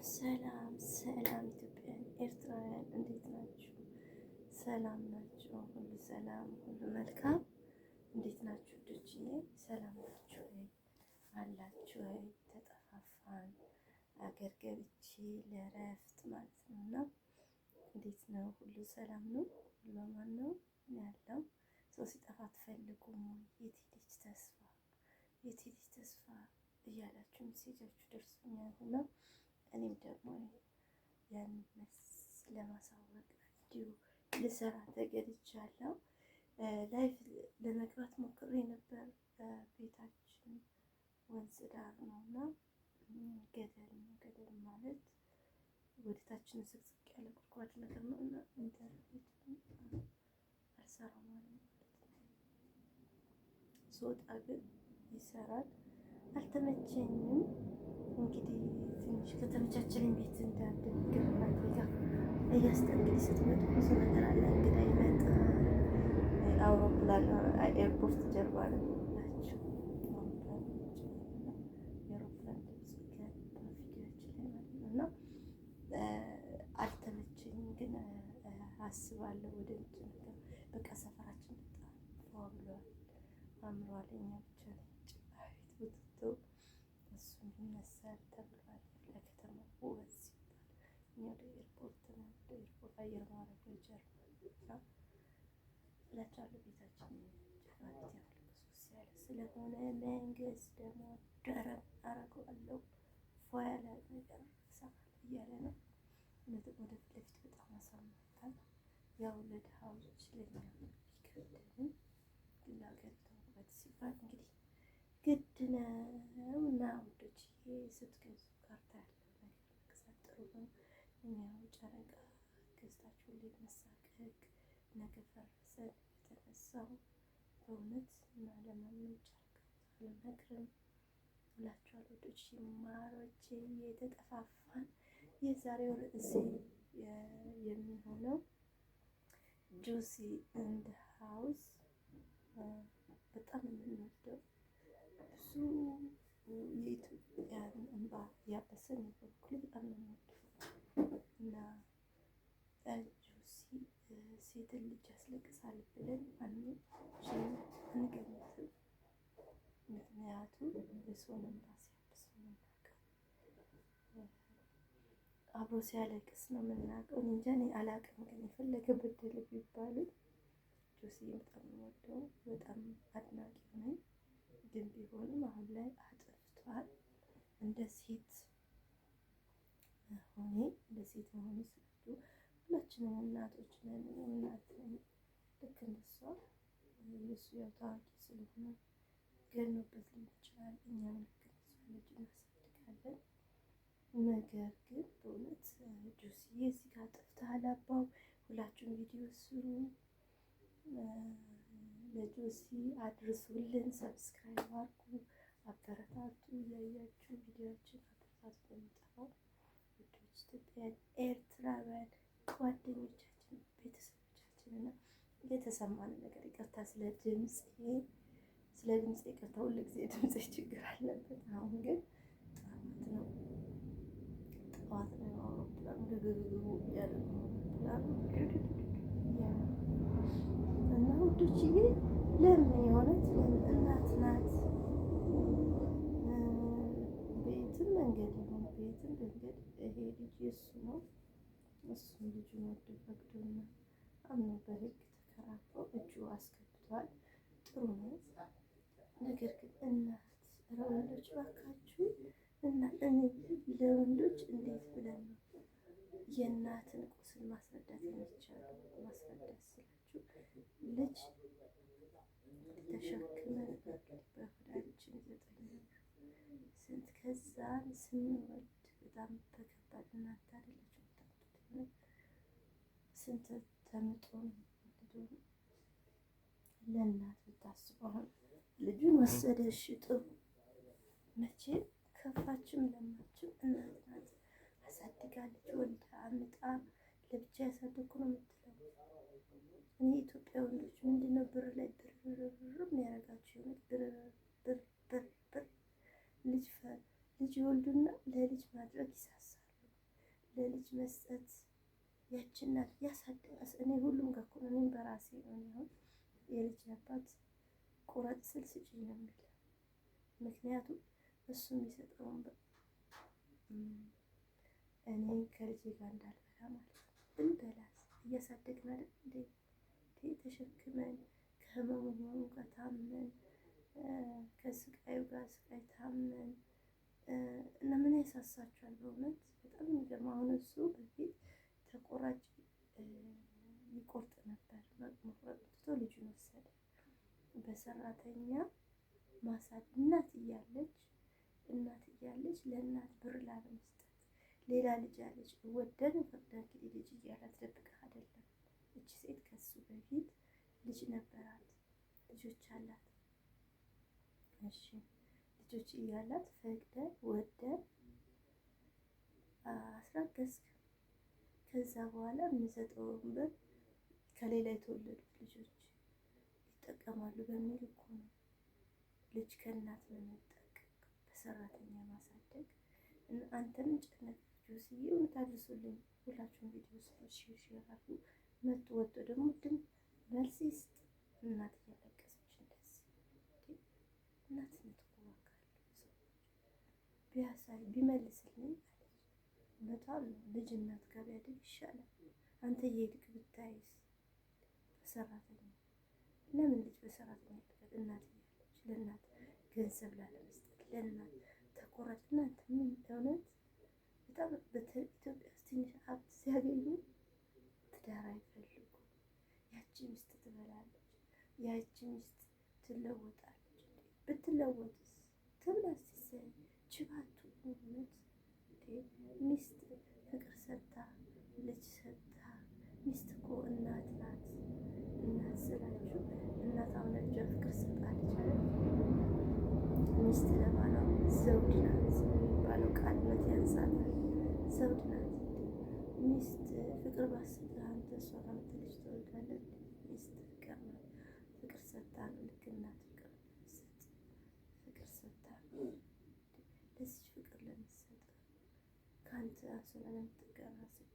ሰላም ሰላም ኢትዮጵያውያን ኤርትራውያን እንዴት ናችሁ? ሰላም ናችሁ? ሁሉ ሰላም፣ ሁሉ መልካም። እንዴት ናችሁ ልጆችዬ? ሰላም ናችሁ ወይ? አላችሁ ወይ? ተጠፋፋን። አገር ገብቼ ለእረፍት ማለት ነው እና እንዴት ነው? ሁሉ ሰላም ነው? ሁሉ አማን ነው ያለው? ሰው ሲጠፋ አትፈልጉም ወይ? የት ሄደች ተስፋ፣ የት ሄደች ተስፋ እያላችሁ message ኣችሁ ደርሶኛል እና እኔም ደግሞ ያን መልስ ለማሳወቅ ቪዲዮ ልሰራ ተገድጃለሁ። Live ለመግባት ሞክሬ ነበር። ቤታችን ወንዝ ዳር ነው እና ገደል ነው። ገደል ማለት ወደታችን ዝቅዝቅ ያለ ጉድጓድ ነገር ነው እና ኢንተርኔት አልሰራም አለ ማለት ነው። ስወጣ ግን ይሰራል። አልተመቸኝም። እንግዲህ ትንሽ ከተመቻቸልኝ ቤት እንዳንደግርና ጋር እያስጠንቅኝ ስትመጡ ብዙ ነገር አለ። እንግዳ ይመጣል። አውሮፕላን airport ጀርባ ነው ናቸው። አውሮፕላን የአውሮፕላን ድምፅ ገባ ቪዲዮችን ላይ ማለት ነው እና አልተመቸኝም፣ ግን አስባለሁ ወደ እንትን በቃ ሰፈራችን በጣም ፏ ብሏል፣ አምሯል። እኛ ብቻ ነጭ ቤት ቡትቶ እሱም ይነሳል ተብሏል። ለከተማ ውበት ሲባል እኛ ወደ airport ነው፣ ወደ airport አየር ማረፊያ ጀርባ እላቸዋለሁ። ቤታችን ጀርባ ቤት ያው ልቅሶ ያለ ስለሆነ መንግስት ደግሞ ደረብ አረገዋለሁ ፏ ያለ ነገር እሰራለሁ እያለ ነው። እውነትም ወደ ፊት ለፊት በጣም አሳምሮታል። ያው ለድሃዎች ለኛ ቢከብደንም ግን ለሀገሪቷ ውበት ሲባል እንግዲህ ግድ ነው እና ውዶች ስትገዙ ካርታ ያለው ነገር መግዛት ጥሩ ነው። እኛው ጨረቃ ገዝታችሁ ሁሌ መሳቀቅ፣ ነገ ፈረሰ የተነሳው በእውነት እና ለማንም ጨረቃ አልመክርም እላችኋለሁ ውዶች ማሮቼ። የተጠፋፋን የዛሬው ርዕሴ የሚሆነው ጆሲ in the house በጣም የምንወደው ብዙ የኢትዮጵያን እንባ ያበሰን በበኩሌ በጣም ነው የምወደው እና ጆሲ ሴትን ልጅ ያስለቅሳል ብለን ማንችንም አንገምትም። ምክንያቱም የሰውን እንባ ሲያብስ ነው የምናውቀው፣ አብሮ ሲያለቅስ ነው የምናውቀው። እንጃ እኔ አላውቅም፣ ግን የፈለገ በደል ቢባልም ጆሲ በጣም ነው የምወደው፣ በጣም አድናቂው ነኝ። ግን ቢሆንም አሁን ላይ አጥፍቷል። እንደ ሴት ሆኔ እንደ ሴት መሆኔ ስላችሁ ሁላችንም እናቶች ነን። እናት ነኝ። ልክ እንደሷ የእሱ ያው ታዋቂ ስለሆነ ገኖበት ሊሆን ይችላል። እኛም ልክ እንደሷ ልጅ እናሳድጋለን። ነገር ግን በእውነት ጆሲዬ እዚህ ጋር ጠፍተሃል አባው። ሁላችሁም ቪዲዮ ስሩ፣ ለጆሲ አድርሱልን፣ subscribe አድርጉ፣ አበረታቱ። እያያችሁ ቪዲዮችን አበረታቱ። ለሚጠፋው ውዶች ኢትዮጵያውያን፣ ኤርትራውያን ጓደኞቻችን፣ ቤተሰቦቻችን እና የተሰማን ነገር ይቅርታ፣ ስለ ድምፅ ስለ ድምፅ ይቅርታ። ሁሉ ጊዜ ድምፅ ችግር አለበት። አሁን ግን ጠዋት ነው ጠዋት ነው። አውሮፕላን ግግግግ እያለ ነው። አውሮፕላን ግግግግ እያለ ነው እና ውዶችዬ ለምን የሆነት ለምን እናት ናት። ቤትም መንገድ ይሁን ቤትም መንገድ ይሄ ልጅ የእሱ ነው። እሱም ልጁን ወዶ ፈቅዶና አምኖ በሕግ ተከራክሮ እጁ አስገብቷል። ጥሩ ነው። ነገር ግን እናት ኧረ ወንዶች እባካችሁ እና እኔ ለወንዶች እንዴት ብለን ነው የእናትን ቁስል ማስረዳት የሚቻለው? ማስረዳት ስላችሁ ልጅ ተሸክመን በሆዳችን 9 ወር ስንት ከዛን ስንወልድ በጣም በከባድ እናንተ አይደላችሁ የምታምጡት ስንት ተምጦ ነው የሚወለደው። ለእናት ብታስቡ አሁን ልጁን ወሰደ፣ እሺ ጥሩ። መቼም ከፋችም ለማችም እናት ናት። አሳድጋለች፣ ወልዳ አምጣ ለብቻ ያሳደግኩ ነው የምትለው። እኔ ኢትዮጵያ ወንዶች ምንድነው ብር ላይ ብር ብር የሚያደርጋቸው? የሆነ ብር ብር ብር ብር ልጅ ልጅ ይወልዱና ለልጅ ማድረግ ይሳሳሉ። ለልጅ መስጠት ያች እናት እኔ ሁሉም ጋር እኮ ነው። እኔም በራሴ ነው። አሁን የልጅ አባት ቁረጥ ስል ስጭኝ ነው የሚል። ምክንያቱም እሱ የሚሰጠውን እኔ ከልጄ ጋር እንዳልበላ ማለት ነው። ብንበላስ እያሳደግን አይደል እንዴ? ተሸክመን ከህመሙ ህመሙ ጋር ታመን ከስቃዩ ጋር ስቃይ ታመን እና ምን ያሳሳችኋል? በእውነት በጣም የሚገርመው አሁን እሱ በፊት ተቆራጭ ይቆርጥ ነበር። መቁረጥ ትቶ ልጁን ወሰደ። በሰራተኛ ማሳድ እናት እያለች እናት እያለች ለእናት ብር ላለመስጠት ሌላ ልጅ ያለች ወደን ፈቅደን እንግዲህ ልጅ እያላት ደብቀህ አይደለም። እቺ ሴት ከሱ በፊት ልጅ ነበራት፣ ልጆች አላት። እሺ ልጆች እያላት ፈቅደ ወደ አስረገዝክ። ከዛ በኋላ የሚሰጠውን ብር ከሌላ የተወለዱት ልጆች ይጠቀማሉ በሚል እኮ ነው ልጅ ከእናት መነጠቅ፣ በሰራተኛ ማሳደግ። እና አንተም ጨነቅ ጆስዬ፣ እውነት አድርሱልኝ። ሁላችሁም ቪዲዮ ስሩ፣ share share አድርጉ። መጡ ወጥቶ ደግሞ ድም መልስ ይስጥ። እናት እያለቀሰች እንደዚህ እናትነት እኮ ዋጋ አለው። ሰዎች ቢያሳይ ቢመልስልኝ አለች። በጣም ነው ልጅ እናት ጋር ቢያድግ ይሻላል። አንተ እየሄድክ ብታይስ በሰራተኛ ለምን ልጅ በሰራተኛ ያድጋል? እናት እያለች ለእናት ገንዘብ ላለመስጠት ለእናት ተቆራጭ። እናንተ ምን እውነት በጣም ኢትዮጵያ ውስጥ ትንሽ ሀብት ሲያገኙ ትዳር አይፈልጉም። ያቺ ሚስት ትበላለች፣ ያቺ ሚስት ትለወጣለች። ብትለወጥስ ትብላ ችባቱ እውነት ሚስት ፍቅር ሰጥታ ልጅ ሰጥታ፣ ሚስት እኮ እናት ናት። እናት ስላችሁ እናት አሁን ለልጇ ፍቅር ሰጣለች አይደል? ሚስት ለባሏ ዘውድ ናት የሚባለው ቃል እውነት ያንሳታል። ዘውድ ናት ሚስት። ፍቅር ባትሰጥህ አንተ እሷ ጋር ልጅ ትወልዳለህ። ሚስት ፍቅር ናት። ፍቅር ሰጥታ ነው ልክ እናት ፍቅር ሰጥ ፍቅር ሰጥታ ነው ለዚች ፍቅር ለምትሰጥ ከአንተ አንሶላ ለምትጋራ ሴት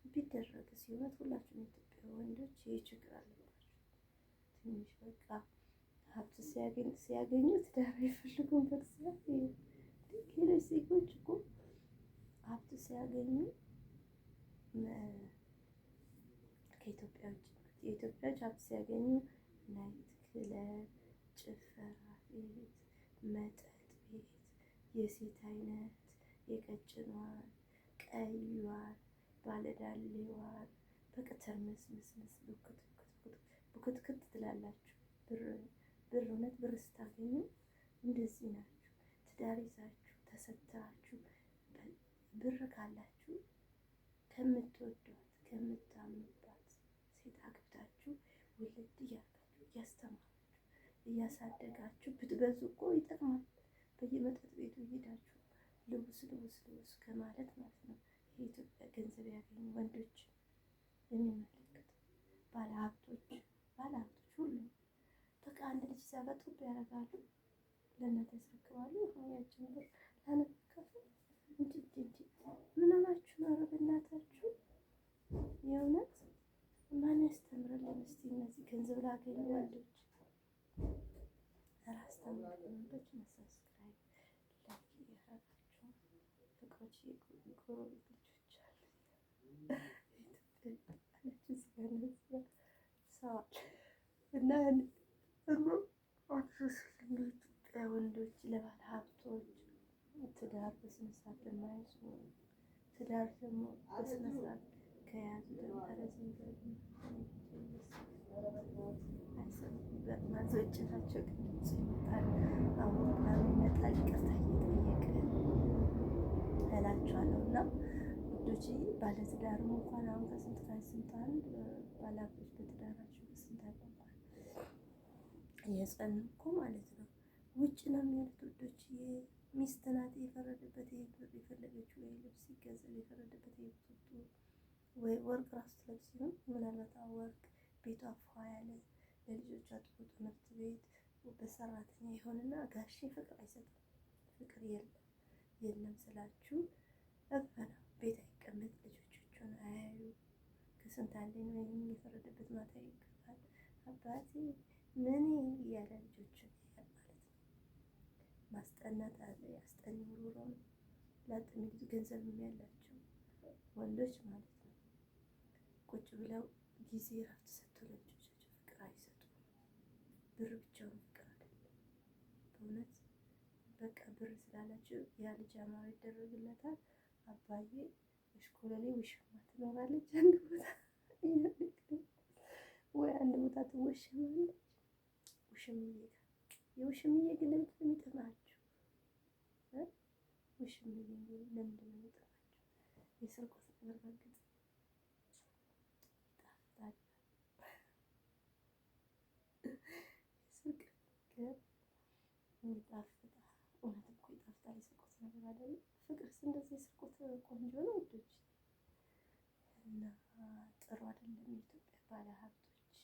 ቢደረግ ሲሆነት ሁላችሁም የኢትዮጵያ ወንዶች ይህ ችግር አለባችሁ። ትንሽ በቃ ሀብት ሲያገኙ ትዳር አይፈልጉም። በእግዚአብሔር ሌሎች ዜጎች እኮ ሀብት ሲያገኙ ከኢትዮጵያ ውጭ የኢትዮጵያ ሀብት ሲያገኙ night club፣ ጭፈራ ቤት፣ መጠጥ ቤት፣ የሴት አይነት የቀጭኗን፣ ቀይዋን፣ ባለዳሌዋን በቃ ተርመስመስመስ ብክትክት ትላላችሁ። ብር ብር እውነት ብር ስታገኙ እንደዚህ ናችሁ። ትዳር ይዛችሁ ተሰትራችሁ ብር ካላችሁ ከምትወዷት ከምታምኑባት ሴት አግብታችሁ ውልድ እያደረጋችሁ እያስተማራችሁ እያሳደጋችሁ ብትበዙ እኮ ይጠቅማል። በየመጠጥ ቤቱ እየሄዳችሁ ልውስ ልውስ ልውስ ከማለት ማለት ነው። የኢትዮጵያ ገንዘብ ያገኙ ወንዶች የሚመለከት ባለሀብቶች ባለሀብቶች ሁሉም በቃ አንድ ልጅ ሲያበጡብ ያደርጋሉ፣ ለእናት ያስረክባሉ። ያችን ብር ላለመከፈል እንዲ እንዲ ምን ሆናችሁ ነው? ኧረ በእናታችሁ የእውነት ማን ያስተምርልን እስቲ እነዚህ ገንዘብ ላገኙ ወንዶች? ኧረ አስተምሩልን ወንዶች። subscribe like እያደረጋችሁ ፍቅሮች፣ የጎረቤት ልጆች አሉ ሰው አለ እና ኢትዮጵያ ወንዶች ለባለ ሀብቶች ትዳር በስነ ስርዓት ለማያዙ ትዳር ደግሞ በስነ ስርዓት ከያዙ ደግሞ ኧረ ዝም በሉ ማዞች ናቸው። ግን ድምፁ ይመጣል፣ አውሮፕላኑ ይመጣል። ይቅርታ እየጠየቅን እላችኋለሁ። እና ውዶች ባለትዳርም እንኳን አሁን ከስንት ከስንት አንድ ባለሀብቶች በትዳራቸው ከስንት አንድ እንኳን የጸኑ እኮ ማለት ነው ውጭ ነው የሚሄዱት ውዶች። ሚስት ናት የፈረደበት ብር የፈለገችው ወይ ልብስ ይገዛል የፈረደበት ቱቱ ወይ ወርቅ ራሱ ትለብስ ሲሆን ምናልባት ወርቅ ቤቷ ፏ ያለ ለልጆቿ ጥሩ ትምህርት ቤት በሰራተኛ ይሆንና ጋሼ ፍቅር አይሰጥም። ፍቅር የለም የለም ስላችሁ እፈና ቤት አይቀመጥ፣ ልጆቹን አያዩ። ከስንት አንዴ ነው የፈረደበት ማታ ይገባል። አባቴ ምን እያለ ልጆቹን ያያል ማለት ነው። ማስጠናት አለ፣ ያስጠኝ ውርውረው ላጥ የሚሉት ገንዘብ ያላቸው ወንዶች ማለት ነው። ቁጭ ብለው ጊዜ እረፍት ሰጥተው ለልጆቻቸው ፍቅር አይሰጡም። ብር ብቻውን ፍቅር አይደለም። በእውነት በቃ ብር ስላላቸው ያ ልጅ አማራ ይደረግለታል። አባዬ እሽኮለሌ ውሽማ ትኖራለች አንድ ቦታ ወይ አንድ ቦታ ትወሸማለች። ውሽምዬ ጋር የውሽምዬ ግን ለምንድን ነው የሚጥማችሁ? ውሽምዬ ለምንድን ነው የሚጥማችሁ? የስርቆት ነገር በእርግጥ ይጣፍጣል። የስርቆት ነገር ይጣፍጣል። እውነት እኮ ይጣፍጣል። የስርቆት ነገር አይደለም። ፍቅርስ እንደዚህ የስርቆት ቆንጆ ነው ውዶች። እና ጥሩ አይደለም። የኢትዮጵያ ባለሀብቶች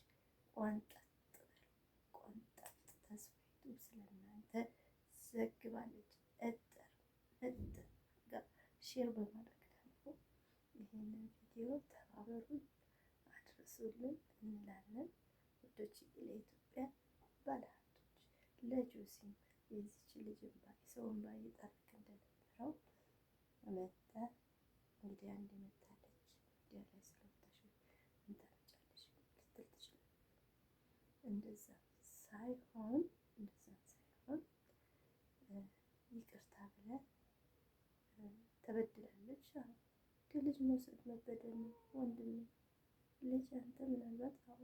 ቆንጠጥ በሉ፣ ቆንጠጥ። ተስፋይቱ ስለእናንተ ዘግባለች። እጥር እጥር ጋር share በማድረግ ደግሞ ይህንን ቪዲዮ ተባበሩን፣ አድርሱልን እንላለን ውዶች። ለኢትዮጵያ ባለሀብቶች ለጆሲም የዚች ልጅ እንባ የሰው እንባ እየጠረክ እንደነበረው መጣ። እንግዲህ አንድ መታለች ሚዲያ ላይ ስለወጣሽ ምን ታመጫለሽ ልትል ትችላለች። እንደዛ ሳይሆን ይቅርታ ብለህ ተበድላለች። ልጅ መውሰድ መበደል ነው ወንድሜ። ልጅ አንተ ምናልባት አዎ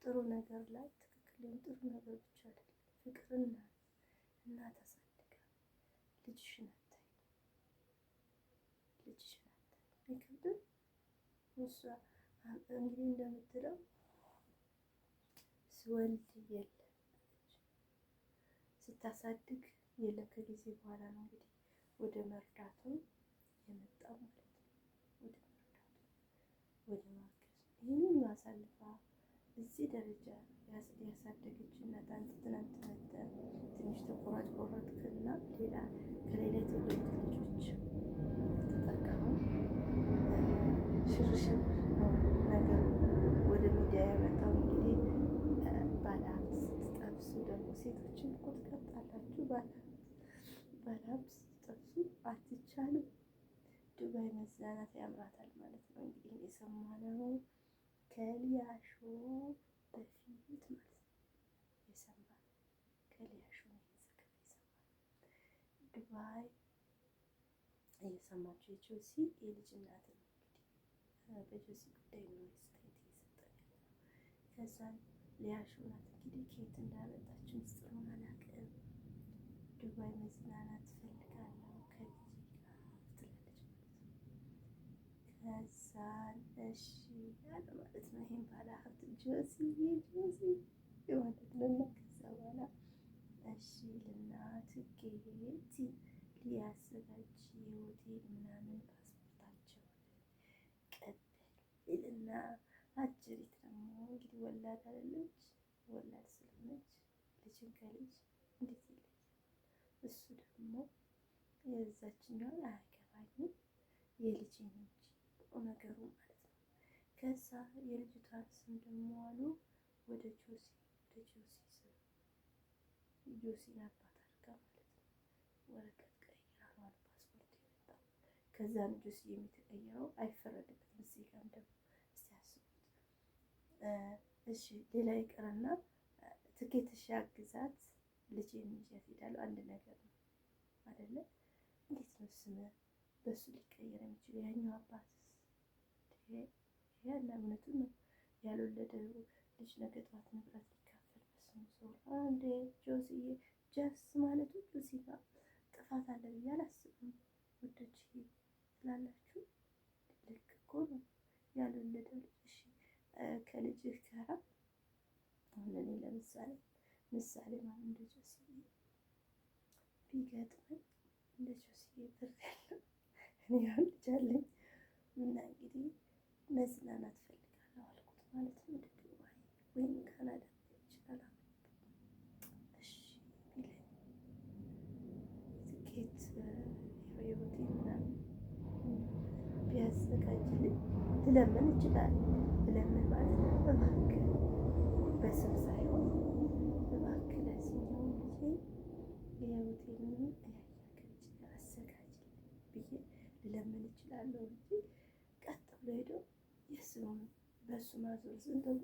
ጥሩ ነገር ላይ ትክክል ሊሆን ጥሩ ነገር ብቻ አይደለም ፍቅር እናት እናት አሳድጋ ልጅሽን አታይ ልጅሽን አታይ አይከብድም። እሷ እንግዲህ እንደምትለው ስወልድ የለም ስታሳድግ የለም። ከጊዜ በኋላ ነው እንግዲህ ወደ መርዳቱ የመጣው ማለት ነው። ወደ መርዳቱ ወደ ማገዝ ይህንን አሳልፋ እዚህ ደረጃ ያሳደገች እናት አንተ ትናንት መተህ ትንሽ ተቆራጭ ቆረጥክና ሌላ ከሌላ የተወለዱት ልጆች ተጠቀሙ። ሽርሽር ነው ነገሩ ወደ ሚዲያ ያመጣው። እንግዲህ ባለሀብት ስትጠብሱ ደግሞ ሴቶችን እኮ ትቀብጣላችሁ። ባለሀብት ስትጠብሱ አትቻልም። ዱባይ መዝናናት ያምራታል ማለት ነው። እንግዲህ የሰማነው ከሊያሾ በፊት ማለት ነው የሰማነው ከሊያሾ ነው ዘገባ የሰማነው። ዱባይ እየሰማችሁ የጆሲ የልጅ እናት ነው እንግዲህ በጆሲ ጉዳይ ነው አስተያየት እየሰጠን ያለ ነው። ከዛን ሊያሾ ናት እንግዲህ ከየት እንዳመጣችው ምስጢሩን አላውቅም። ዱባይ መዝናናት ፈልጋለሁ ከልጄ ጋር ትላለች ማለት ነው። ከዛን እሺ አለ ማለት ነው። ይሄን ባለ ሀብት ጆሲ ጆሲ ማለት ነው። እና ከዛ በኋላ እሺ ልና ትኬት ሊያዘጋጅ የሆቴል ምናምን ፓስፖርታቸውን ቀበል ይልና አጅሪት ደግሞ እንግዲህ ወላድ አይደለች፣ ወላድ ስለሆነች ልጅን ከልጅ እንዴት ይለያል? እሱ ደግሞ የዛችኛውን አያገባኝም የልጄን እንጂ ነገሩ ማለት ነው። ከዛ የልጅቷን ስም ደግሞ አሉ ወደ ጆሲ ወደ ጆሲ ስም ጆሲን አባት አድርጋ ማለት ነው ወረቀት ቀይራ ነው አሉ ፓስፖርት የመጣው። ከዛ ነው ጆሲ የሚተቀየረው። አይፈረድበትም። እዚህ ጋርም ደግሞ እስቲ አስቡት። እሺ ሌላ ይቅርና ትኬት እሺ አግዛት ልጄን ይዣት እሄዳለሁ። አንድ ነገር ነው አይደለ? እንዴት ነው ስም በሱ ሊቀየር የሚችል? ያኛው አባትስ ያን እውነቱን ነው። ያልወለደ ልጅ ነገ ጠዋት ንብረት ሊካፈል በስሙ ሰው አንዴ ጆሲዬ ጀስ ማለቱ ጆሲ ጋር ጥፋት አለ ብዬ አላስብም። ውዶች ስላላችሁ ልክ እኮ ነው ያልወለደ ልጅ እሺ፣ ከልጅህ ጋራ አሁን እኔ ለምሳሌ ምሳሌ ማለት እንደ ጆሲዬ ቢገጥመኝ እንደ ጆሲዬ ብር ያለው እኔ አሁን ልጅ አለኝ እና እንግዲህ መዝናናት ፈልጋለሁ አልኩት ማለት ነው። ወደ ዱባይ ወይም ካናዳ ሊሆን ይችላል። እሺ ቢለኝ ትኬት የሆቴል ምናምን እንዲያዘጋጅልኝ ልለምን እችላለሁ። ልለምን ማለት እባክህ በስም ሳይሆን እባክህ ለዚህኛው ልጄ የሆቴሉንም አዘጋጅልኝ ብዬ ልለምን እችላለሁ እንጂ ቀጥ ብሎ ሄዶ የስሙን በእሱ ማዞር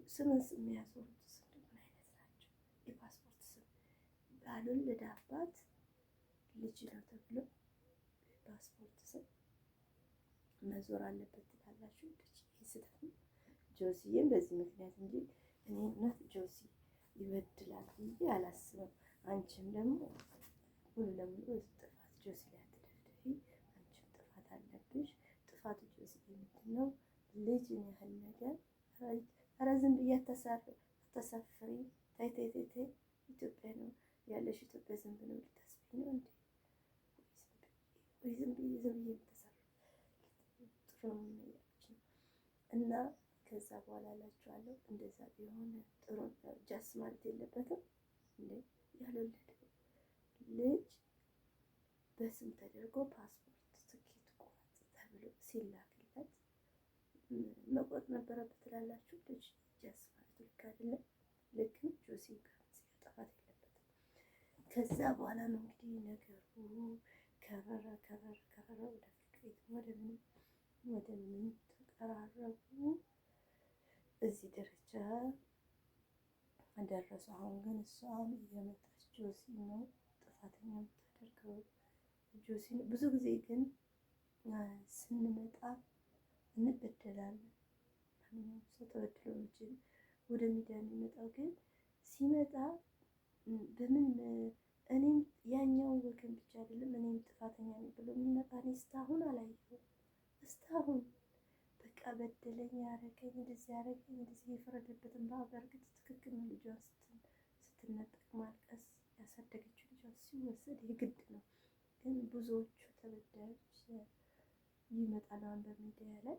ስምን የሚያዞሩት ምን አይነት ናቸው? የፓስፖርት ስም ባልወለደ አባት ልጅ ነው ተብሎ ፓስፖርት ስም መዞር አለበት ትላላችሁ? ልጅ ስህተት ነው። ጆሲዬም በዚህ ምክንያት እንጂ እኔ እውነት ጆሲ ይበድላል ብዬ አላስብም። አንቺም ደግሞ ሙሉ ለሙሉ ጥፋት ጆሲ ላይ አትደፍድፊ። አንቺም ጥፋት አለብሽ። ጥፋቱ ጆሲ ምንድን ነው? ልጅን ያህል ነገር ኧረ ዝም ብዬ አታሳፍሪ። ተይ ተይ ተይ ተይ። ኢትዮጵያ ነው ያለሽ። ኢትዮጵያ ዝም ብሎ ልታስቢ ነው እንዴ? ወይ ዝም ብዬ ዝም ብዬ ጥሩ ነው እያለች ነው። እና ከዛ በኋላ እላችኋለሁ እንደዛ ቢሆን ጥሩ ጃስ ማለት የለበትም እንዴ። ያልወለደው ልጅ በስም ተደርጎ ፓስፖርት ትኬት ቁረጥ ተብሎ ሲላክለት መቁረጥ ነበረበት ትላላችሁ። ልጅ ጃስ ማለት ልክ አይደለም። ልክ ጆሲ ጋር ጥፋት የለበትም። ከዛ በኋላ ነው እንግዲህ ነገሩ ከረረ ከረረ ከረረ ወደ ፍርድ ቤት ወደ ምንም ወደ ምንም ተቀራረቡ፣ እዚህ ደረጃ ደረሱ። አሁን ግን እሷም እየመጣች ጆሲ ነው ጥፋተኛ የምታደርገው ጆሲ ነው። ብዙ ጊዜ ግን ስንመጣ እንበደላለን። ማንኛውም ሰው ተበድሎ መቼም ወደ ሚዲያ የሚመጣው ግን ሲመጣ በምን እኔም ያኛው ወገን ብቻ አይደለም እኔም ጥፋተኛ ነኝ ብሎ የሚመጣ እኔ እስካሁን አላየሁም። እስካሁን በቃ በደለኝ፣ ያረገኝ፣ እንደዚህ ያረገኝ፣ እንደዚህ የፈረደበትን በእርግጥ ትክክል ነው። ልጇን ስትነጠቅ ማልቀስ ያሳደገችው ልጇን ሲወሰድ የግድ ነው። ግን ብዙዎቹ ተበዳዮች ይመጣሉ አሁን በሚዲያ ላይ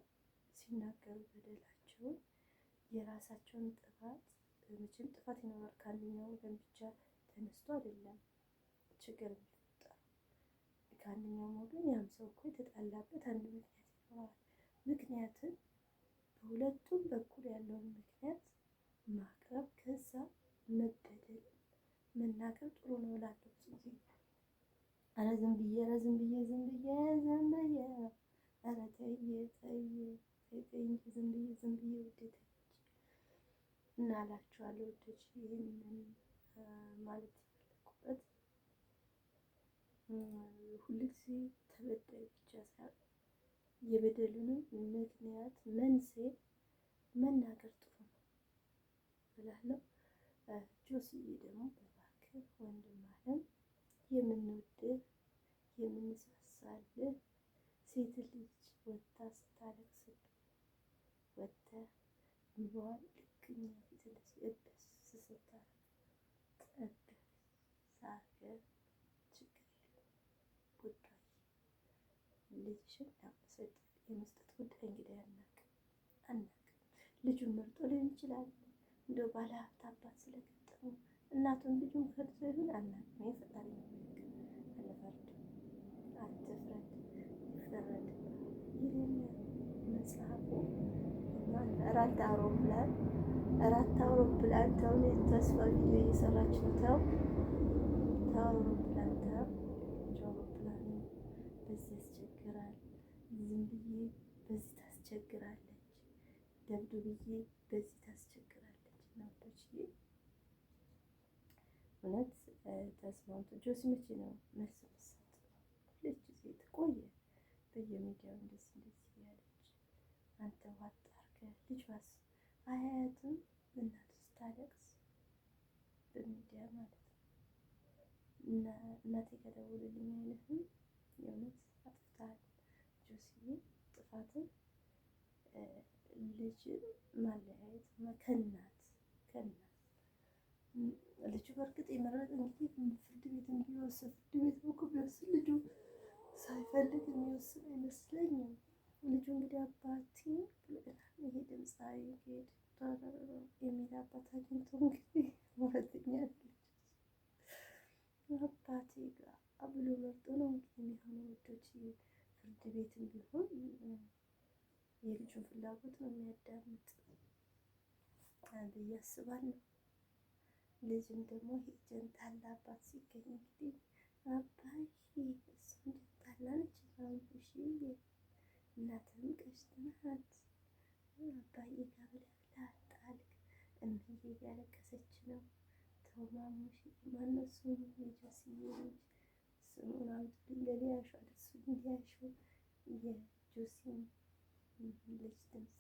ሲናገሩ በደላቸውን የራሳቸውን ጥፋት መቼም ጥፋት ይኖራል ከአንደኛው ወገን ብቻ ተነስቶ አይደለም ችግር የሚፈጠረው ከአንደኛውም ወገን ያም ሰው እኮ የተጣላበት አንድ ምክንያት ይኖረዋል። ምክንያትን በሁለቱም በኩል ያለውን ምክንያት ማቅረብ ከዛ መበደል መናገር ጥሩ ነው እላለሁ። ብዙ ጊዜ ኧረ ዝም ብዬ ኧረ ዝም ብዬ ዝም ብዬ ዝም ብዬ ኧረ ተይ ተይ ተይ ተይ እንጂ ዝም ብዬ ዝም ብዬ ውዴ ተይ እና እላችኋለሁ ውዶች ይህንን ማለት የፈለኩበት ሁልጊዜ ተበዳይ ብቻ ሳይሆን የበደሉንም ምክንያት መንስኤ መናገር ጥሩ ነው እላለሁ። ጆስዬ ደግሞ እባክህ ወንድም አለም የምንወድህ የምንሳሳልህ ሴት ልጅ ወጥታ ስታለቅስብህ ወጥተህ እንባዋን ልክ እኛ ፊት እንደዚህ እብስ ስታረግ እብስ አድርገህ ችግር የለውም ጉዳይ ልጅሽን የመስጠት ጉዳይ እንግዲህ አናውቅም አናውቅም። ልጁን መርጦ ሊሆን ይችላል። እንደው ባለሀብት አባት ስለገጠመው እናቱን ልጁን ፈርቶ ይሁን አናውቅም። የፈጣሪ ነው የሚያውቅ። አንፈርድም። አትፍረድ፣ ይፈረድብሃል ይላል መጽሐፉ። እራት አውሮፕላን እራት አውሮፕላን ተው፣ ተስፋ ቪዲዮ እየሰራች ነው። ተው ተው አውሮፕላን ተው፣ አውሮፕላን በዚህ ያስቸግራል። ዝም ብዬ በዚህ ታስቸግራለች፣ ደብዱብዬ በዚህ ታስቸግራለች። እናቶችዬ እውነት ተስማምቶ ጆሲ መቼ ነው መልስ የምትሰጥ? ሁለት ጊዜ ትቆየ በየሚዲያው እንደዚህ እንደዚህ እያለች አንተ ዋጥ አድርገህ ልጇስ አያያትም እናቱ ስታለቅስ በሚዲያ ማለት ነው። እናቴ ከደወሉልኝ አይልህም። የእውነት አጥፍተሃል ጆሲዬ፣ ጥፋትን ልጅን ማለያየት ከእናት ከእናት ልጁ በእርግጥ የመረጠ እንግዲህ ፍርድ ቤት ቢወስን ፍርድ ቤት እኮ ቢወስን ልጁ ሳይፈልግ የሚወስን አይመስለኝም። ልጁ እንግዲህ አባቴ ይሄ ድምፃዊ የሚል አባት አግኝቶ እንግዲህ ወረተኛ አባቴ ጋር ብሎ መርጦ ነው እንግዲህ የሚሆነው ውዶች። ፍርድ ቤትም ቢሆን የልጁን ፍላጎት ነው የሚያዳምጥ ብዬ አስባለሁ። ልጅም ደግሞ ጀንታላ አባት ሲገኝ እንግዲህ አባይ እሱም ጀንታላ ነች፣ እናትም ቀሽት ናት። አባዬ ጋር ብለህ ጣልክ፣ እምዬ እያለቀሰች ነው። ተው ማሙሽ፣ ማነው ስሙ? የጆስዬ ልጅ ስሙን አምጡልኝ። ለሊያሾ አድርሱልኝ። ሊያሾ የጆሲን ልጅ ድምፅ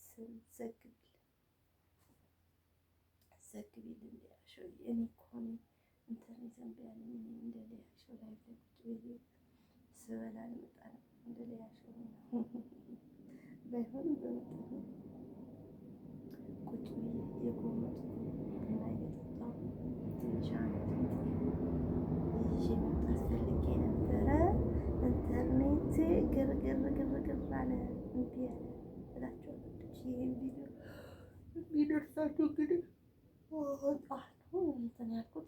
ስም ዘግቢልን፣ ዘግቢልን ሊያሾ። እኔ እኮ ኢንተርኔት እምቢ አለኝ። እኔ እንደ ሊያሾ ላይ ቁጭ ብዬ ስበላ ልመጣ ነው። እንደ ሊያሾ ባይሆንም በመጠኑ ቁጭ ብዬ የጎመጥኩ ቡና እየጠጣሁ ትንሽ አንድ ይዤ መምጣት ፈልጌ ነበረ። ኢንተርኔት ግርግር ግርግር አለ፣ እምቢ አለ እላቸዋለሁ። ይህን ቪዲዮ የሚደርሳችሁ እንግዲህ ጠዋት ነው እንትን ያልኩት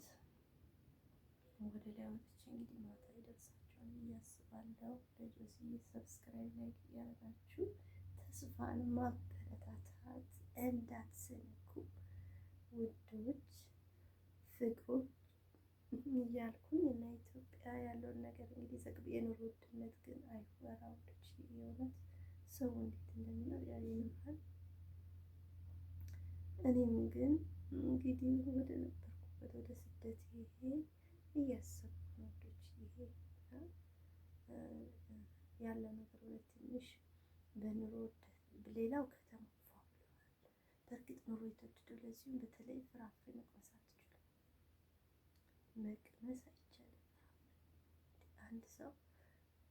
ወደ ላይ ወጥቼ እንግዲህ ማታ ይደርሳችኋል ብዬ አስባለሁ። ለጆሲ subscribe like እያደረጋችሁ ተስፋን ማበረታታት እንዳትሰለኩ ውዶች ፍቅሮች እያልኩኝ እና ኢትዮጵያ ያለውን ነገር እንግዲህ ዘግብ የኑሮ ውድነት ግን አይወራ ውዶች፣ የእውነት ሰው እንዴት እንደሚኖር ያይናል። እኔም ግን እንግዲህ ወደ ነበርኩበት ወደ ስደት ይሄ እያሰብኩ ነው ውዶች። ይሄ ያለው ነገር እውነት ትንሽ በኑሮ ሌላው ከተማ ፏ ብለዋል። በእርግጥ ኑሮ የተወደደው ለዚሁም በተለይ ፍራፍሬ መቅመስ አትችሉም፣ መቅመስ አይቻልም። ፍራፍሬ አንድ ሰው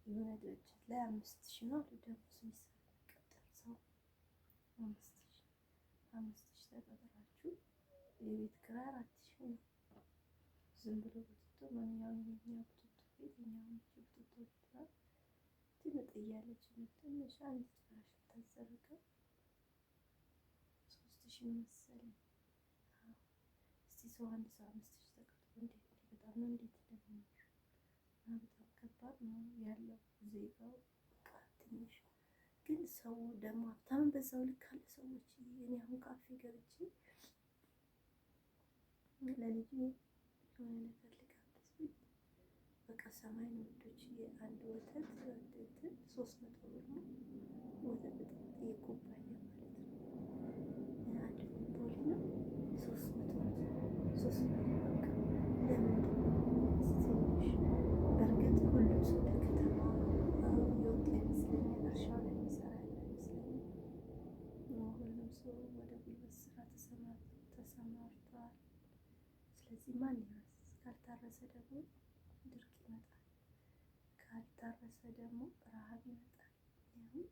የሆነ ድርጅት ላይ 5000 ነው አሉ ደሞዝ የሚቀጠር ሰው 5000 5000 ተቀጥራችሁ የቤት ኪራይ 4000 ነው። ዝም ብሎ ቡትቶ ማንኛውም የኛ ቡትቶ ቤት የኛውን ቡትቶ ቤት ነው። ትንጥያለች ትንሽ አንዲት ፍራሽ የምታዘረጋው 3000 ነው መሰለኝ። እስቲ ሰው አንድ ሰው 5000 ተቀጥሮ እንዴት በጣም ነው እንዴት እንደሚኖር እና በጣም ከባድ ነው ያለው ዜጋው። በቃ ትንሽ ግን ሰው ደግሞ ሀብታምን በዛው ልክ አለ ሰዎች። እኔ አሁን ካፌ ገብቼ ለልጄ የሆነ ነገር ልጋብዝ ብል በቃ ሰማይ ነው ውዶች። የአንድ ወተት እንትን 300 ብር ነው ወተት በጣም የኩባያ ማለት ነው። አንድ ቦምቦሊ ነው 300 300 በቃ ለምንድን ነው ትንሽ? በእርግጥ ሁሉም ሰው ወደ ከተማ የወጣ ይመስለኛል። እርሻው ላይ የሚሰራ ያለ አይመስለኝም። ሁሉም ሰው ወደ ጉልበት ስራ ተሰማርተዋል። ስለዚህ ማን ይረስ? ካልታረሰ ደግሞ ድርቅ ይመጣል። ካልታረሰ ደግሞ ረሃብ ይመጣል። አሁን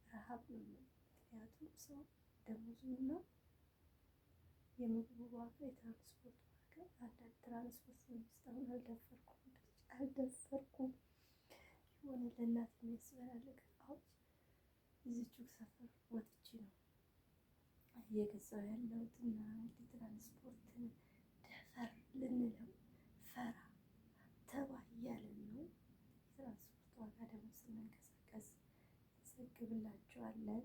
ረሃብ ነው። ምክንያቱም ሰው ደሞዙና የምግቡ ዋጋ የትራንስፖርት ዋጋ አንዳንድ ትራንስፖርት መንግስት አሁን አልደፈርኩም አልደፈርኩም። የሆነ ለእናት የሚያስበላልቅ እቃዎች እዚቹ ሰፈር ወጥቼ ነው እየገዛሁ ያለሁት እና እንግዲህ ትራንስፖርትን ደፈር ልንለው ፈራ ተባ እያለን ነው። የትራንስፖርት ዋጋ ደግሞ ስንንቀሳቀስ እንዘግብላችኋለን።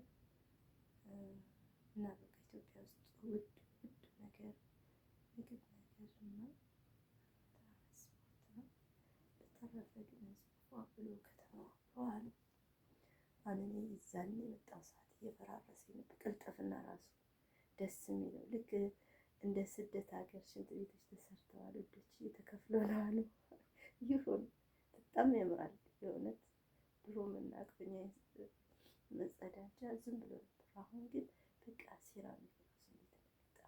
እና በቃ ኢትዮጵያ ውስጥ ውድ ውድ ነገር ምግብ ነገር እና ትራንስፖርት ነው። በተረፈ ግን ህዝቡ ፏ ብሎ ከተማ አምሯል። አሁን እኔ ይዛኔ የመጣው ሰዓት እየፈራረሰ ነበር። ቅልጥፍና ራሱ ደስ የሚለው ልክ እንደ ስደት ሀገር ሽንት ቤቶች ተሰርተዋል። ውዶች እየተከፍሎ ነው አሉ። ይሁን በጣም ያምራል። የእውነት ድሮ የምናውቀው እኛ መጸዳጃ ዝም ብሎ ነበር። አሁን ግን በቃ ሴራሚክ ራሱ እንዴት እንደሚጣ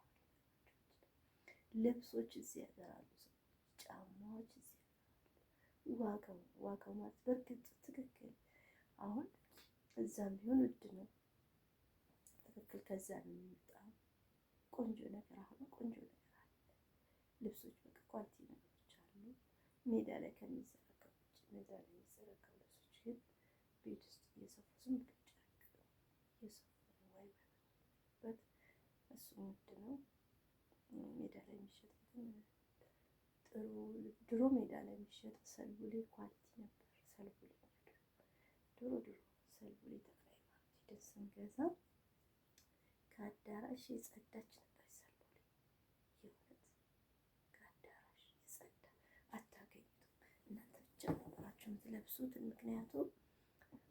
ልብሶች እዚህ ሀገር አሉ፣ ሰዎች ጫማዎች እዚህ ሀገር አሉ። ዋጋው ዋጋው ማለት በእርግጥ ትክክል አሁን እዛም ቢሆን ውድ ነው። ትክክል ከዛ ነው የሚመጣው። ቆንጆ ነገር አሁን ቆንጆ ነገር አለ። ልብሶች በቃ quality ነገሮች አሉ። ሜዳ ላይ ከሚዘረጋው ውጭ ሜዳ ላይ የሚዘረጋው ልብሶች ግን ቤት ውስጥ እየሰፉ ዝም ብሎ ጨርቅ እየሰፉ ነው ወይ በት እሱም ውድ ነው። ሜዳ ላይ የሚሸጠው ግን ጥሩ ድሮ ሜዳ ላይ የሚሸጠው ሰልቡሌ quality ነበር። ሰልቡሌ ድሮ ድሮ ሰልቡሌ ተክለ ሃይማኖት ሂደን ስንገዛ ከአዳራሽ የጸዳች ነበር ሰልቡሌ። የእውነት ከአዳራሽ የጸዳ አታገኙትም። እናንተ ብቻ ነበራችሁ የምትለብሱት። ምክንያቱም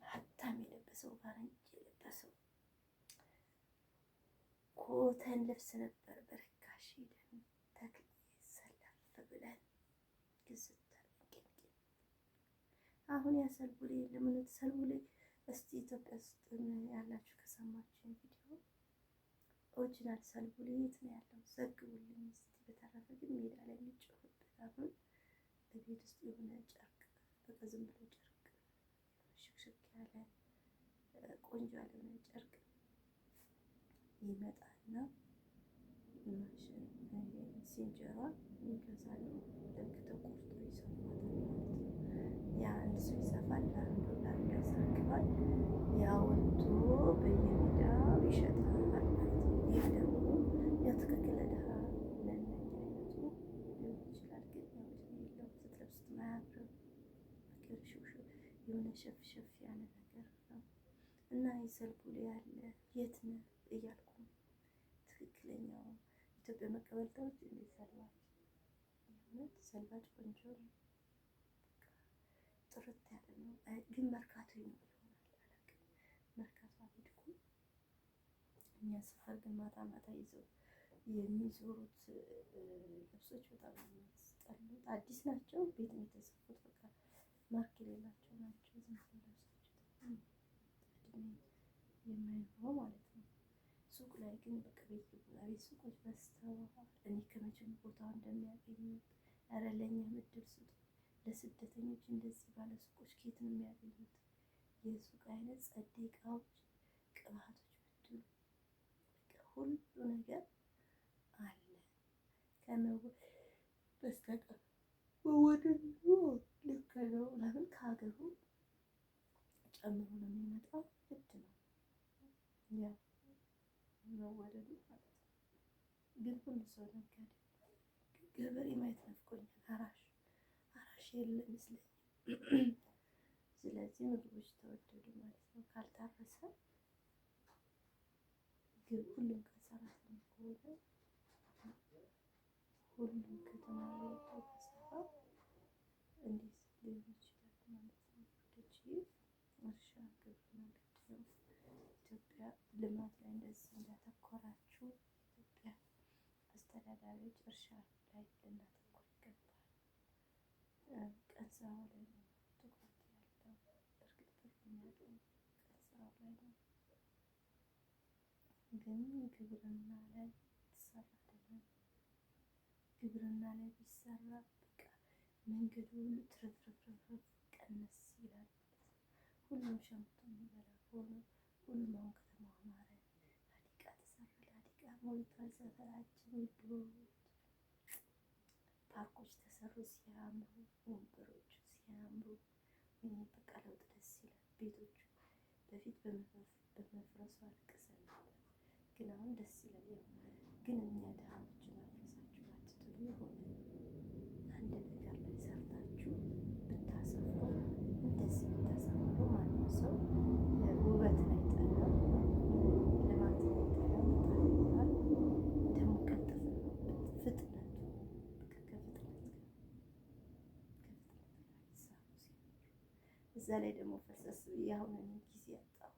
ሀብታም የለበሰው ፈረንጅ የለበሰው cotton ልብስ ነበር። በርካሽ ሄደን ተክል ሰለፍ ብለን ግዝት አሁን ያ ሰልቡሌ የለም። እውነት ሰልቡሌ እስቲ ኢትዮጵያ ውስጥ ያላችሁ ከሰማችሁ ቪዲዮ original ሰልቡሌ የት ነው ያለው? ዘግቡልኝ እስቲ። በተረፈ ግን ሜዳ ላይ የሚጮህበት አሁን በቤት ውስጥ የሆነ ጨርቅ በቃ ዝም ብሎ ጨርቅ ሽክሽክ ያለ ቆንጆ ያልሆነ ጨርቅ ይመጣና ማሽን ሲንጀሯ ይገዛሉ። ልክ ተቆርጦ ይሰፋታል ማለት ነው። ያ አንድ ሰው ይሰፋል፣ ለአንዱ ለአንዱ ያስረክባል። ያ ወጥቶ በየሜዳው ይሸጣል ማለት ነው። ይህ ደግሞ ያው ትክክል ለድሃ ለእነኛ አይነቱ ሊሆን ይችላል። ግን ያው እድሜ የለውም፣ ስትለብሱት አያምርም። የሆነ ሸፍ ሸፍ ያለ ነገር ነው እና የሰልቡሌ ያለ የት ነው እያልኩ ነው። ትክክለኛው ኢትዮጵያ መቀበል ተውት እንዴ ሰልባጅ፣ የእውነት ሰልባጅ ቆንጆ ነው፣ ጥርት ያለ ነው። ግን መርካቶ ይኖር ይሆናል አላውቅም። መርካቶ አልሄድኩም። እኛ ሰፈር ግን ማታ ማታ ይዘው የሚዞሩት ልብሶች በጣም የሚያስጠሉት አዲስ ናቸው። ቤት ነው የተሰፉት። በቃ ማርክ የሌላቸው ናቸው። ዝም ብሎ ለብሳቸው እድሜ የማይኖረው ማለት ነው። ሱቅ ላይ ግን በቃ ቤት ቤት ሱቆች በዝተዋል። እኔ ከመቼም ቦታው እንደሚያገኙት ኧረ ለእኛ እድል ስጡ። ለስደተኞች እንደዚህ ባለ ሱቆች ከየት ነው የሚያገኙት? የሱቅ አይነት ጸዴ እቃዎች፣ ቅባቶች ብትሉ በቃ ሁሉ ነገር አለ ከመወ በስተቀር መወደዱ ልክ ነው። ለምን ከሀገሩ ጨምሮ ነው የሚመጣው። ግድ ነው ያ መወደዱ ማለት ነው። ግን ሁሉ ሰው ነጋዴ፣ ገበሬ ማየት ናፍቆኛል። አራሽ አራሽ የለ ይመስለኛል። ስለዚህ ምግቦች ተወደዱ ማለት ነው። ካልታረሰ ግን ሁሉም ቀን ሰራተኛ ከሆነ ሁሉም ከተማ ላይ ወጥቶ ከሰራ እንዴት ሊሆን ይችላል ማለት ነው። ውዶቼ እርሻ ግብርና ግድ ነው። ኢትዮጵያ ልማት ላይ እንደዚህ እንዳተኮራችሁ ኢትዮጵያ አስተዳዳሪዎች እርሻ ላይ ልናተኩር ይገባል። ቀን ስራው ላይ ነው ትኩረት ያለው። እርግጥ ብር የሚያገኝ ቀን ስራው ላይ ነው፣ ግን ግብርና ላይ የተሰራ አይደለም። ግብርና ላይ ቢሰራ በቃ መንገዱ ሁሉ ትርፍርፍርፍ ቀነስ ይላል ማለት ነው። ሁሉም ሸምቶ የሚበላ ከሆነ ሁሉም አሁን ከተማው አማረ፣ ሀዲቃ ተሰራ፣ ለሀዲቃ ሞልቷል ሰፈራችን ውዶች። ፓርኮች ተሰሩ ሲያምሩ፣ ወንበሮቹ ሲያምሩ፣ ወይኔ በቃ ለውጥ ደስ ይላል። ቤቶቹ በፊት በመፍረሱ አልቅሰን ነበር፣ ግን አሁን ደስ ይላል። ያው ግን እኛ ድሃዎችን አፍርሳችሁ አትጥሉ። የሆነ አንድ ነገር ላይ ሰርታችሁ ብታሰፍሩ፣ እንደዚህ ብታሰፍሩ ማንም ሰው ውበትን አይጠላም፣ ልማትን አይጠላም። በጣም ይኖራል። ደግሞ ቅልጥፍ ነው ፍጥነቱ፣ በቃ ከፍጥነት ጋር ይሳቡ ሲያምሩ። እዛ ላይ ደግሞ ፈልሰስ ብዬ አሁን እኔ ጊዜ ያጣሁ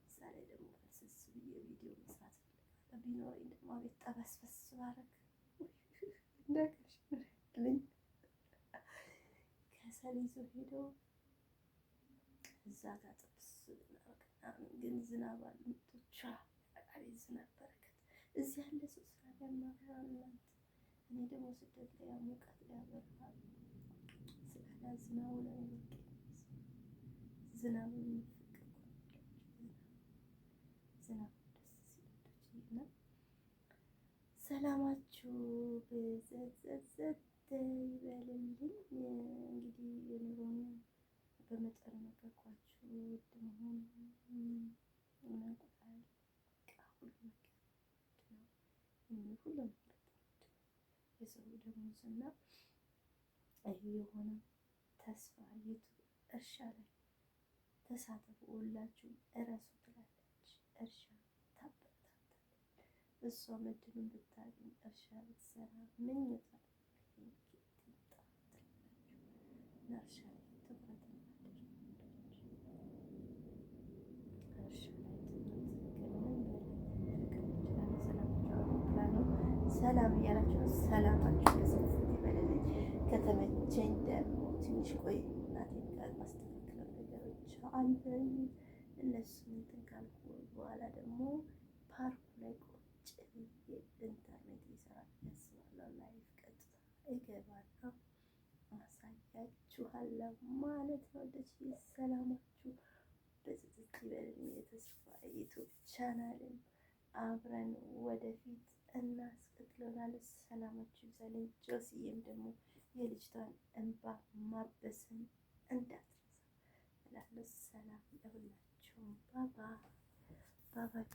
እዛ ላይ ደግሞ ፈልሰስ ብዬ ቪዲዮ መስራት ፈልጋለሁ። ቢኖረኝ ደግሞ አቤት ጠበስበስ ባረግ እንደቀሽልኝ ከሰል ይዞ ሄዶ እዛ ጋር ጥብስ ብናረግ ምናምን። ግን ዝናብ አለ ምቶቻ አቤት ዝናብ በረከት። እዚህ ያለ ሰው ዝናብ ያማርራል። እናንተ እኔ ደግሞ ስደት ላይ ሙቀት ላይ ያበራል ስላላ ዝናቡ ላይ በቃ ዝናቡ የሚፍቅ እኮ ነው። ዝናብ ደስ ሲል እና ሰላማችሁ ብዝዝዝት ይበልልኝ። እንግዲህ የኑሮን በመጠኑ ነገርኳችሁ። ውድ መሆኑ እንቁላል በቃ ሁሉ ነገር ውድ ነው። ሁሉ ነገር በጣም ውድ ነው። የሰው ደሞዝ እና የሆነ ተስፋ የቱ እርሻ ላይ ተሳተፉ። ሁላችሁም እረሱ ትላላችሁ። እርሻ ታበረታታለች። እሷ እድሉን ብታገኝ እርሻ ብትሰራ ምኞቷ ነው። ይምጣ ትላላችሁ እና እርሻ ላይ ትኩረት እናድርግ። እርሻ ላይ ትኩረት ከምንም በላይ ፍቅር ይችላል። ሰላማችሁ አውሮፕላኑ ሰላም እያላችሁ ነው። ሰላማችሁ ብዝት ይበልልኝ። ከተመቸኝ ደግሞ ትንሽ ቆይ እናቴን ጋር ማስተካከለው ነገሮች አለኝ። እነሱን እንትን ካልኩ በኋላ ደግሞ ፓርኩ ላይ ቁጭ ብዬ ኢንተርኔት ይሰራል ያስባለሁ። Live ቀጥታ እገባለሁ፣ አሳያችኋለሁ ማለት ነው። ደስ ሰላማችሁ ብዝት ይበልልኝ። የተስፋ YouTube channel ን አብረን ወደፊት እናስቀጥለናል። ሰላማችሁ ይብዛልኝ። ጆስዬም ደግሞ የልጅቷን እንባ ማበስን እንዳትረሳ እላለሁ። ሰላም ለሁላችሁም። ባባ ባባ።